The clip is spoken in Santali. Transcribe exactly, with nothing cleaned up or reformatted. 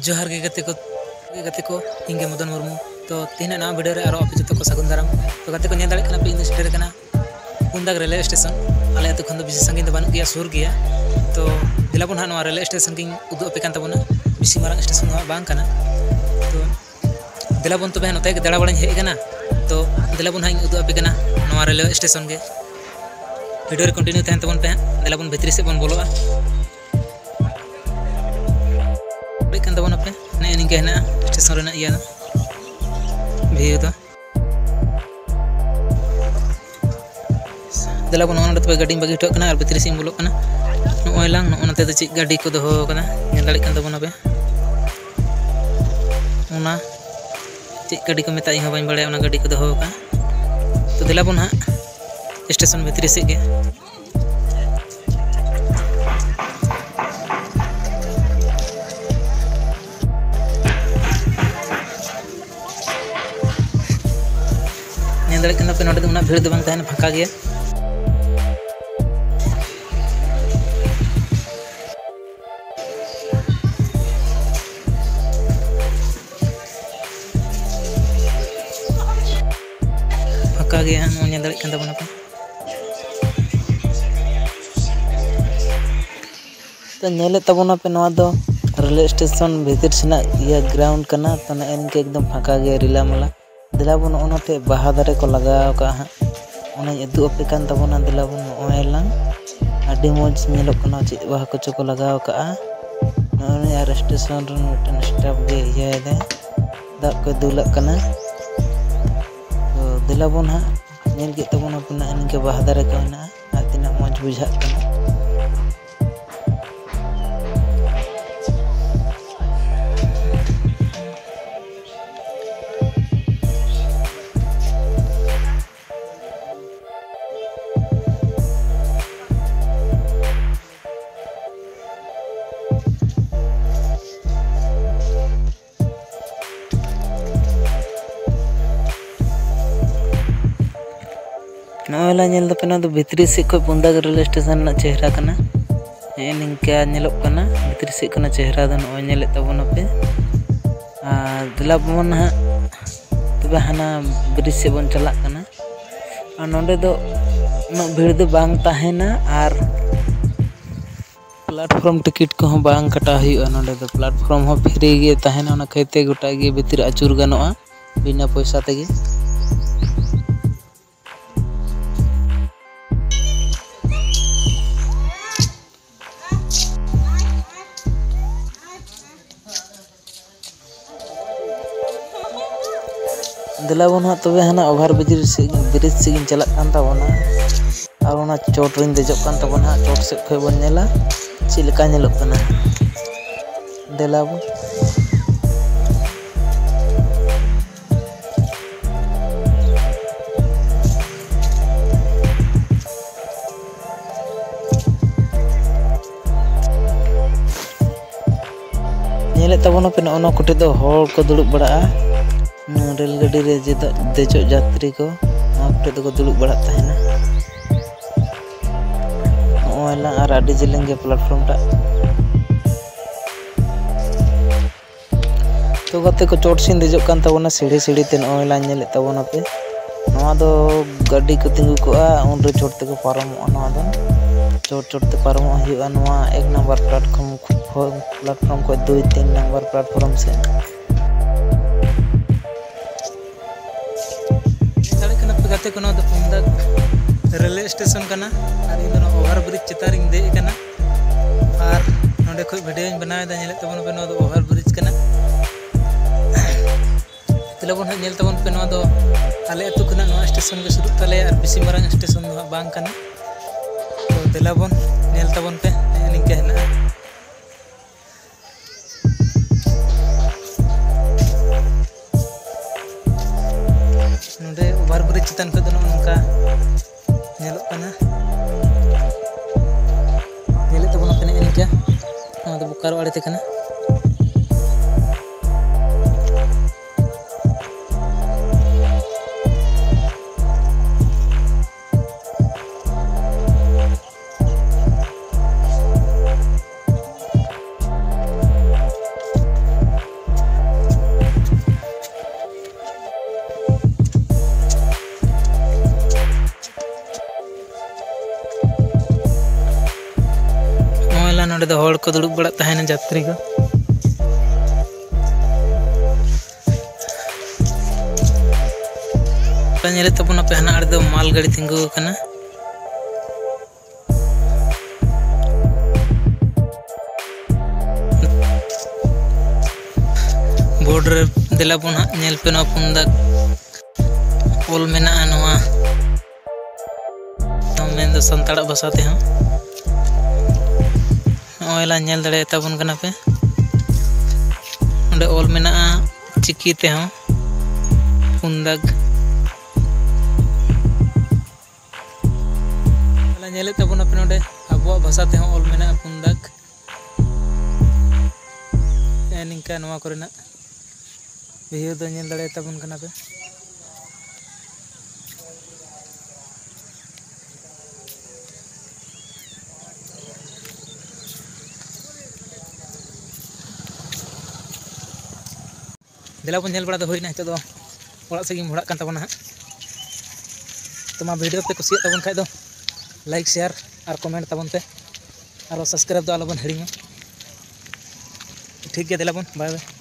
ᱡᱚᱦᱟᱨ ᱜᱮ ᱜᱟᱛᱮ ᱠᱚ, ᱜᱟᱛᱮ ᱠᱚ, ᱤᱧ ᱜᱮ ᱢᱚᱫᱚᱱ ᱢᱩᱨᱢᱩ᱾ ᱛᱚ, ᱛᱮᱦᱮᱧᱟᱜ ᱱᱟᱣᱟ video ᱨᱮ ᱟᱨᱚ ᱟᱯᱮ ᱡᱚᱛᱚ ᱠᱚ ᱥᱟᱹᱜᱩᱱ ᱫᱟᱨᱟᱢ᱾ ᱛᱚ, ᱜᱟᱛᱮ ᱠᱚ, ᱧᱮᱞ ᱫᱟᱲᱮᱭᱟᱜ ᱠᱟᱱᱟ ᱯᱮ, ᱤᱧ ᱫᱚ ᱥᱮᱴᱮᱨ ᱟᱠᱟᱱᱟ ᱯᱩᱱᱫᱟᱜ ᱨᱮᱞᱣᱮ ᱥᱴᱮᱥᱚᱱ᱾ ᱟᱞᱮ ᱟᱹᱛᱩ ᱠᱷᱚᱱ ᱫᱚ ᱵᱮᱥᱤ ᱥᱟᱺᱜᱤᱧ ᱫᱚ ᱵᱟᱹᱱᱩᱜ ᱜᱮᱭᱟ, ᱥᱩᱨ ᱜᱮᱭᱟ᱾ ᱛᱚ, ᱫᱮᱞᱟ ᱵᱚᱱ ᱦᱟᱸᱜ ᱱᱚᱣᱟ ᱨᱮᱞᱣᱮ ᱥᱴᱮᱥᱚᱱ ᱜᱤᱧ ᱩᱫᱩᱜ ᱟᱯᱮ ᱠᱟᱱ ᱛᱟᱵᱚᱱᱟ᱾ ᱵᱮᱥᱤ ᱢᱟᱨᱟᱝ ᱥᱴᱮᱥᱚᱱ ᱫᱚ ᱦᱟᱸᱜ ᱵᱟᱝ ᱠᱟᱱᱟ᱾ ᱛᱚ, ᱫᱮᱞᱟ ᱵᱚᱱ ᱛᱚᱵᱮ ᱦᱟᱸᱜ ᱱᱚᱛᱮ ᱜᱮ ᱫᱟᱬᱟ ᱵᱟᱲᱟᱧ ᱦᱮᱡ ᱟᱠᱟᱱᱟ᱾ ᱛᱚ, ᱫᱮᱞᱟ ᱵᱚᱱ ᱦᱟᱸᱜ ᱤᱧ ᱩᱫᱩᱜ ᱟᱯᱮ ᱠᱟᱱᱟ ᱱᱚᱣᱟ ᱨᱮᱞᱣᱮ ᱥᱴᱮᱥᱚᱱ ᱜᱮ᱾ Video ᱨᱮ continue ᱛᱟᱦᱮᱱ ᱛᱟᱵᱚᱱ ᱯᱮ ᱦᱟᱸᱜ᱾ ᱫᱮᱞᱟ ᱵᱚᱱ ᱵᱷᱤᱛᱨᱤ ᱥᱮᱫ ᱵᱚᱱ ᱵᱚᱞᱚᱜᱼᱟ᱾ ᱵᱩᱡᱽ ᱠᱟᱱ ᱛᱟᱵᱚᱱᱟᱯᱮ, ᱱᱮᱜᱼᱮ ᱱᱤᱝᱠᱟᱹ ᱦᱮᱱᱟᱜᱼᱟ ᱥᱴᱮᱥᱚᱱ ᱨᱮᱱᱟᱜ ᱤᱭᱟᱹ ᱫᱚ, view ᱫᱚ᱾ ᱫᱮᱞᱟ ᱵᱚᱱ, ᱱᱚᱜᱼᱚ ᱱᱚᱰᱮ ᱛᱚᱵᱮ ᱜᱟᱹᱰᱤᱧ ᱵᱟᱹᱜᱤ ᱦᱚᱴᱚ ᱠᱟᱜ ᱠᱟᱱᱟ ᱟᱨ ᱵᱷᱤᱛᱨᱤ ᱥᱮᱫ ᱤᱧ ᱵᱚᱞᱚᱜ ᱠᱟᱱᱟ᱾ ᱱᱚᱜᱼᱚᱭ ᱞᱟᱝ, ᱱᱚᱜᱼᱚ ᱱᱚᱛᱮ ᱫᱚ ᱪᱮᱫ ᱜᱟᱹᱰᱤ ᱠᱚ ᱫᱚᱦᱚ ᱟᱠᱟᱫᱟ, ᱧᱮᱞ ᱫᱟᱲᱮᱭᱟᱜ ᱠᱟᱱ ᱛᱟᱵᱚᱱᱟᱯᱮ᱾ ᱚᱱᱟ ᱪᱮᱫ ᱜᱟᱹᱰᱤ ᱠᱚ ᱢᱮᱛᱟᱜᱼᱟ, ᱤᱧ ᱦᱚᱸ ᱵᱟᱹᱧ ᱵᱟᱲᱟᱭᱟ, ᱚᱱᱟ ᱜᱟᱹᱰᱤ ᱠᱚ ᱫᱚᱦᱚ ᱟᱠᱟᱫᱼᱟ᱾ ᱛᱚ, ᱫᱮᱞᱟ ᱵᱚᱱ ᱦᱟᱸᱜ ᱥᱴᱮᱥᱚᱱ ᱵᱷᱤᱛᱨᱤ ᱥᱮᱫ ᱜᱮ᱾ ᱧᱮᱞ ᱫᱟᱲᱮᱭᱟᱜ ᱠᱟᱱᱟ ᱯᱮ, ᱱᱚᱰᱮ ᱫᱚ ᱩᱱᱟᱹᱜ ᱵᱷᱤᱲ ᱫᱚ ᱵᱟᱝ ᱛᱟᱦᱮᱱᱟ, ᱯᱷᱟᱸᱠᱟ ᱜᱮᱭᱟ᱾ ᱯᱷᱟᱸᱠᱟ ᱜᱮᱭᱟ, ᱱᱚᱜᱼᱚᱭ ᱧᱮᱞ ᱫᱟᱲᱮᱭᱟᱜ ᱠᱟᱱ ᱛᱟᱵᱚᱱᱟ ᱯᱮ᱾ ᱛᱚ, ᱧᱮᱞᱮᱫ ᱛᱟᱵᱚᱱᱟᱯᱮ, ᱱᱚᱣᱟ ᱫᱚ ᱨᱮᱞᱣᱮ ᱥᱴᱮᱥᱚᱱ ᱵᱷᱤᱛᱤᱨ ᱥᱮᱱᱟᱜ ᱤᱭᱟᱹ ground ᱠᱟᱱᱟ᱾ ᱛᱚ, ᱱᱮᱜᱼᱮ ᱱᱤᱝᱠᱟᱹ ᱮᱠᱫᱚᱢ ᱯᱷᱟᱸᱠᱟ ᱜᱮ, ᱨᱤᱞᱟᱹᱢᱟᱞᱟ᱾ ᱫᱮᱞᱟ ᱵᱚᱱ, ᱱᱚᱜᱼᱚ ᱱᱚᱛᱮ ᱵᱟᱦᱟ ᱫᱟᱨᱮ ᱠᱚ ᱞᱟᱜᱟᱣ ᱟᱠᱟᱫᱼᱟ ᱦᱟᱸᱜ, ᱚᱱᱟᱧ ᱩᱫᱩᱜ ᱟᱯᱮ ᱠᱟᱱ ᱛᱟᱵᱚᱱᱟ᱾ ᱫᱮᱞᱟ ᱵᱚᱱ, ᱱᱚᱜᱼᱚᱭ ᱞᱟᱝ ᱟᱹᱰᱤ ᱢᱚᱡᱽ ᱧᱮᱞᱚᱜ ᱠᱟᱱᱟ, ᱪᱮᱫ ᱵᱟᱦᱟ ᱠᱚᱪᱚ ᱠᱚ ᱞᱟᱜᱟᱣ ᱟᱠᱟᱫᱼᱟ᱾ ᱱᱚᱜᱼᱚᱭ ᱟᱨ ᱥᱴᱮᱥᱚᱱ ᱨᱮᱱ ᱢᱤᱫᱴᱮᱱ staff ᱜᱮ ᱤᱭᱟᱹᱭᱮᱫᱟᱭ, ᱫᱟᱜ ᱠᱚᱭ ᱫᱩᱞᱟᱜ ᱠᱟᱱᱟ᱾ ᱛᱚ, ᱫᱮᱞᱟ ᱵᱚᱱ ᱦᱟᱸᱜ, ᱧᱮᱞ ᱠᱮᱫ ᱛᱟᱵᱚᱱᱟ ᱯᱮ ᱱᱟᱜ ᱱᱤᱝᱠᱟᱹ ᱵᱟᱦᱟ ᱫᱟᱨᱮ ᱠᱚ ᱦᱮᱱᱟᱜᱼᱟ ᱟᱨ ᱛᱤᱱᱟᱹᱜ ᱢᱚᱡᱽ ᱵᱩᱡᱷᱟᱹᱜ ᱠᱟᱱᱟ᱾ ᱱᱚᱜᱼᱚᱭ ᱞᱟᱝ ᱧᱮᱞ ᱫᱟᱯᱮ, ᱱᱚᱣᱟ ᱫᱚ ᱵᱷᱤᱛᱨᱤ ᱥᱮᱫ ᱠᱷᱚᱱ ᱯᱩᱱᱫᱟᱜ ᱨᱮᱞ ᱥᱴᱮᱥᱚᱱ ᱨᱮᱱᱟᱜ ᱪᱮᱦᱨᱟ ᱠᱟᱱᱟ᱾ ᱱᱮᱜᱼᱮ ᱱᱤᱝᱠᱟ ᱧᱮᱞᱚᱜ ᱠᱟᱱᱟ ᱵᱷᱤᱛᱨᱤ ᱥᱮᱫ ᱠᱷᱚᱱᱟᱜ ᱪᱮᱦᱨᱟ ᱫᱚ, ᱱᱚᱜᱼᱚᱭ ᱧᱮᱞᱮᱫ ᱛᱟᱵᱚᱱᱟᱯᱮ᱾ ᱟᱨ ᱫᱮᱞᱟ ᱵᱚᱱ ᱱᱟᱦᱟᱜ ᱛᱚᱵᱮ ᱦᱟᱱᱟ ᱵᱨᱤᱡᱽ ᱥᱮᱫ ᱵᱚᱱ ᱪᱟᱞᱟᱜ ᱠᱟᱱᱟ᱾ ᱟᱨ ᱱᱚᱸᱰᱮ ᱫᱚ ᱩᱱᱟᱹᱜ ᱵᱷᱤᱲ ᱫᱚ ᱵᱟᱝ ᱛᱟᱦᱮᱱᱟ, ᱟᱨ ᱯᱞᱟᱴᱯᱷᱨᱚᱢ ᱴᱤᱠᱤᱴ ᱠᱚᱦᱚᱸ ᱵᱟᱝ ᱠᱟᱴᱟᱣ ᱦᱩᱭᱩᱜᱼᱟ᱾ ᱱᱚᱸᱰᱮ ᱫᱚ ᱯᱞᱟᱴᱯᱷᱨᱚᱢ ᱦᱚᱸ ᱯᱷᱨᱤ ᱜᱮ ᱛᱟᱦᱮᱱᱟ, ᱚᱱᱟ ᱠᱷᱟᱹᱛᱤᱨ ᱛᱮ ᱜᱚᱴᱟ ᱜᱮ ᱵᱷᱤᱛᱤᱨ ᱟᱹᱪᱩᱨ ᱜᱟᱱᱚᱜᱼᱟ ᱵᱤᱱᱟᱹ ᱯᱚᱭᱥᱟ ᱛᱮᱜᱮ᱾ ᱫᱮᱞᱟ ᱵᱚᱱ ᱦᱟᱸᱜ ᱛᱚᱵᱮ ᱦᱟᱱᱟ ᱳᱵᱷᱟᱨ ᱵᱨᱤᱡᱽ ᱥᱮᱫ, ᱵᱨᱤᱡᱽ ᱥᱮᱫ ᱤᱧ ᱪᱟᱞᱟᱜ ᱠᱟᱱ ᱛᱟᱵᱚᱱᱟ, ᱟᱨ ᱚᱱᱟ ᱪᱚᱴ ᱨᱤᱧ ᱫᱮᱡᱚᱜ ᱠᱟᱱ ᱛᱟᱵᱚᱱᱟ ᱦᱟᱸᱜ᱾ ᱪᱚᱴ ᱥᱮᱫ ᱠᱷᱚᱱ ᱵᱚᱱ ᱧᱮᱞᱟ ᱪᱮᱫ ᱞᱮᱠᱟ ᱧᱮᱞᱚᱜ ᱠᱟᱱᱟ᱾ ᱫᱮᱞᱟ ᱵᱚᱱ᱾ ᱧᱮᱞᱮᱫ ᱛᱟᱵᱚᱱᱟᱯᱮ, ᱱᱚᱜᱼᱚ ᱱᱚᱣᱟ ᱠᱚᱴᱷᱮᱡ ᱫᱚ ᱦᱚᱲ ᱠᱚ ᱫᱩᱲᱩᱵ ᱵᱟᱲᱟᱜᱼᱟ᱾ ᱱᱚᱣᱟ ᱨᱮᱹᱞ ᱜᱟᱹᱰᱤ ᱨᱮ ᱡᱮ ᱫᱮᱡᱚᱜ ᱡᱟᱛᱨᱤ ᱠᱚ, ᱱᱚᱣᱟ ᱠᱚᱴᱷᱮᱡ ᱫᱚᱠᱚ ᱫᱩᱲᱩᱵ ᱵᱟᱲᱟᱜ ᱛᱟᱦᱮᱱᱟ᱾ ᱱᱚᱜᱼᱚᱭ ᱞᱟᱝ ᱟᱨ ᱟᱹᱰᱤ ᱡᱮᱞᱮᱧ ᱜᱮ ᱯᱞᱟᱴᱯᱷᱨᱚᱢ ᱴᱟᱜ᱾ ᱛᱚ ᱜᱟᱛᱮ ᱠᱚ, ᱪᱚᱴ ᱥᱮᱱ ᱫᱮᱡᱚᱜ ᱠᱟᱱ ᱛᱟᱵᱚᱱᱟ ᱥᱤᱲᱷᱤ ᱥᱤᱲᱷᱤ ᱛᱮ᱾ ᱱᱚᱜᱼᱚᱭ ᱞᱟᱝ ᱧᱮᱞᱮᱫ ᱛᱟᱵᱚᱱᱟᱯᱮ, ᱱᱚᱣᱟ ᱫᱚ ᱜᱟᱹᱰᱤ ᱠᱚ ᱛᱤᱸᱜᱩ ᱠᱚᱜᱼᱟ, ᱩᱱᱨᱮ ᱪᱚᱴ ᱛᱮᱠᱚ ᱯᱟᱨᱚᱢᱚᱜᱼᱟ᱾ ᱱᱚᱣᱟ ᱫᱚ ᱪᱚᱴ ᱪᱚᱴ ᱛᱮ ᱯᱟᱨᱚᱢᱚᱜ ᱦᱩᱭᱩᱜᱼᱟ ᱱᱚᱣᱟ ᱮᱠ ᱱᱟᱢᱵᱟᱨ ᱯᱞᱟᱴᱯᱷᱨᱚᱢ ᱠᱷᱚᱱ, ᱯᱞᱟᱴᱯᱷᱨᱚᱢ ᱠᱷᱚᱱ ᱫᱩᱭ ᱛᱤᱱ ᱱᱟᱢᱵᱟᱨ ᱯᱞᱟᱴᱯᱷᱨᱚᱢ ᱥᱮᱫ᱾ ᱧᱮᱞ ᱫᱟᱲᱮᱭᱟᱜ ᱠᱟᱱᱟ ᱯᱮ ᱜᱟᱛᱮ ᱠᱚ, ᱱᱚᱣᱟ ᱫᱚ ᱯᱩᱱᱫᱟᱜ ᱨᱮᱞᱣᱮ ᱥᱴᱮᱥᱚᱱ ᱠᱟᱱᱟ ᱟᱨ ᱤᱧ ᱫᱚ ᱱᱚᱣᱟ ᱳᱵᱷᱟᱨ ᱵᱨᱤᱡᱽ ᱪᱮᱛᱟᱱ ᱨᱤᱧ ᱫᱮᱡ ᱟᱠᱟᱱᱟ᱾ ᱟᱨ ᱱᱚᱸᱰᱮ ᱠᱷᱚᱱ ᱵᱷᱤᱰᱤᱭᱳᱧ ᱵᱮᱱᱟᱣ ᱮᱫᱟ, ᱧᱮᱞᱮᱫ ᱛᱟᱵᱚᱱ ᱯᱮ, ᱱᱚᱣᱟ ᱫᱚ ᱳᱵᱷᱟᱨ ᱵᱨᱤᱡᱽ ᱠᱟᱱᱟ᱾ ᱫᱮᱞᱟ ᱵᱚᱱ ᱦᱟᱸᱜ ᱧᱮᱞ ᱛᱟᱵᱚᱱ ᱯᱮ, ᱱᱚᱣᱟ ᱫᱚ ᱟᱞᱮ ᱟᱹᱛᱩ ᱠᱷᱚᱱᱟᱜ ᱱᱚᱣᱟ ᱥᱴᱮᱥᱚᱱ ᱜᱮ ᱥᱩᱨᱩᱜ ᱛᱟᱞᱮᱭᱟ ᱟᱨ ᱵᱮᱥᱤ ᱢᱟᱨᱟᱝ ᱥᱴᱮᱥᱚᱱ ᱫᱚ ᱦᱟᱸᱜ ᱵᱟᱝ ᱠᱟᱱᱟ᱾ ᱛᱚ ᱫᱮᱞᱟ ᱵᱚᱱ ᱧᱮᱞ ᱛᱟᱵᱚᱱ ᱯᱮ, ᱱᱮᱜᱼᱮ ᱱᱤᱝᱠᱟᱹ ᱦᱮᱱᱟᱜᱼᱟ᱾ ᱱᱚᱰᱮ ᱳᱵᱷᱟᱨ ᱵᱨᱤᱡᱽ ᱪᱮᱛᱟᱱ ᱠᱷᱚᱱ ᱫᱚ ᱱᱚᱜᱼᱚ ᱱᱚᱝᱠᱟ ᱧᱮᱞᱚᱜ ᱠᱟᱱᱟ᱾ ᱧᱮᱞᱮᱫ ᱛᱟᱵᱚᱱᱟ ᱯᱮ ᱱᱮᱜᱼᱮ ᱱᱤᱝᱠᱟ, ᱱᱚᱣᱟ ᱫᱚ ᱵᱳᱠᱟᱨᱳ ᱟᱲᱮ ᱛᱮ ᱠᱟᱱᱟ᱾ ᱫᱚ ᱦᱚᱲ ᱠᱚ ᱫᱩᱲᱩᱵ ᱵᱟᱲᱟᱜ ᱛᱟᱦᱮᱱᱟ, ᱡᱟᱛᱨᱤ ᱠᱚ᱾ ᱧᱮᱞᱮᱫ ᱛᱟᱵᱚᱱᱟᱯᱮ, ᱦᱟᱱᱟ ᱟᱲᱮ ᱫᱚ ᱢᱟᱞ ᱜᱟᱹᱰᱤ ᱛᱤᱸᱜᱩ ᱟᱠᱟᱱᱟ᱾ ᱵᱳᱨᱰ ᱨᱮ ᱫᱮᱞᱟ ᱵᱚᱱ ᱦᱟᱸᱜ ᱧᱮᱞ ᱯᱮ, ᱱᱚᱣᱟ ᱯᱩᱱ ᱫᱟᱜᱽ ᱚᱞ ᱢᱮᱱᱟᱜᱼᱟ, ᱱᱚᱣᱟ ᱢᱮᱱᱫᱚ ᱥᱟᱱᱛᱟᱲᱟᱜ ᱵᱷᱟᱥᱟ ᱛᱮᱦᱚᱸ᱾ ᱱᱚᱜᱼᱚᱭ ᱞᱟᱝ ᱧᱮᱞ ᱫᱟᱲᱮᱭᱟᱛᱟ ᱵᱚᱱ ᱠᱟᱱᱟ ᱯᱮ, ᱚᱸᱰᱮ ᱚᱞ ᱢᱮᱱᱟᱜᱼᱟ ᱪᱤᱠᱤ ᱛᱮᱦᱚᱸ, ᱯᱩᱱ ᱫᱟᱜᱽ᱾ ᱛᱟᱦᱞᱮ ᱧᱮᱞᱮᱫ ᱛᱟᱵᱚᱱᱟᱯᱮ, ᱱᱚᱰᱮ ᱟᱵᱚᱣᱟᱜ ᱵᱷᱟᱥᱟ ᱛᱮᱦᱚᱸ ᱚᱞ ᱢᱮᱱᱟᱜᱼᱟ ᱯᱩᱱ ᱫᱟᱜᱽ᱾ ᱦᱮᱸ, ᱱᱤᱝᱠᱟ ᱱᱚᱣᱟ ᱠᱚᱨᱮᱱᱟᱜ ᱵᱷᱤᱭᱩ ᱫᱚ ᱧᱮᱞ ᱫᱟᱲᱮᱭᱟᱛᱟ ᱵᱚᱱ ᱠᱟᱱᱟ ᱯᱮ᱾ ᱫᱮᱞᱟ ᱵᱚᱱ, ᱧᱮᱞ ᱵᱟᱲᱟ ᱫᱚ ᱦᱩᱭᱱᱟ, ᱱᱤᱛᱚᱜ ᱫᱚ ᱚᱲᱟᱜ ᱥᱮᱫ ᱜᱮᱧ ᱢᱚᱦᱰᱟᱜ ᱠᱟᱱ ᱛᱟᱵᱚᱱᱟ ᱦᱟᱸᱜ᱾ ᱛᱚ ᱢᱟ, ᱵᱷᱤᱰᱤᱭᱳ ᱯᱮ ᱠᱩᱥᱤᱭᱟᱜ ᱛᱟᱵᱚᱱ ᱠᱷᱟᱡ ᱫᱚ ᱞᱟᱭᱤᱠ, ᱥᱮᱭᱟᱨ ᱟᱨ ᱠᱚᱢᱮᱱᱴ ᱛᱟᱵᱚᱱ ᱯᱮ, ᱟᱨ ᱥᱟᱵᱥᱠᱨᱟᱭᱤᱵᱽ ᱫᱚ ᱟᱞᱚᱵᱚᱱ ᱦᱤᱲᱤᱧᱟ᱾ ᱴᱷᱤᱠ ᱜᱮᱭᱟ, ᱫᱮᱞᱟ ᱵᱚᱱ, ᱵᱟᱭ ᱵᱟᱭ᱾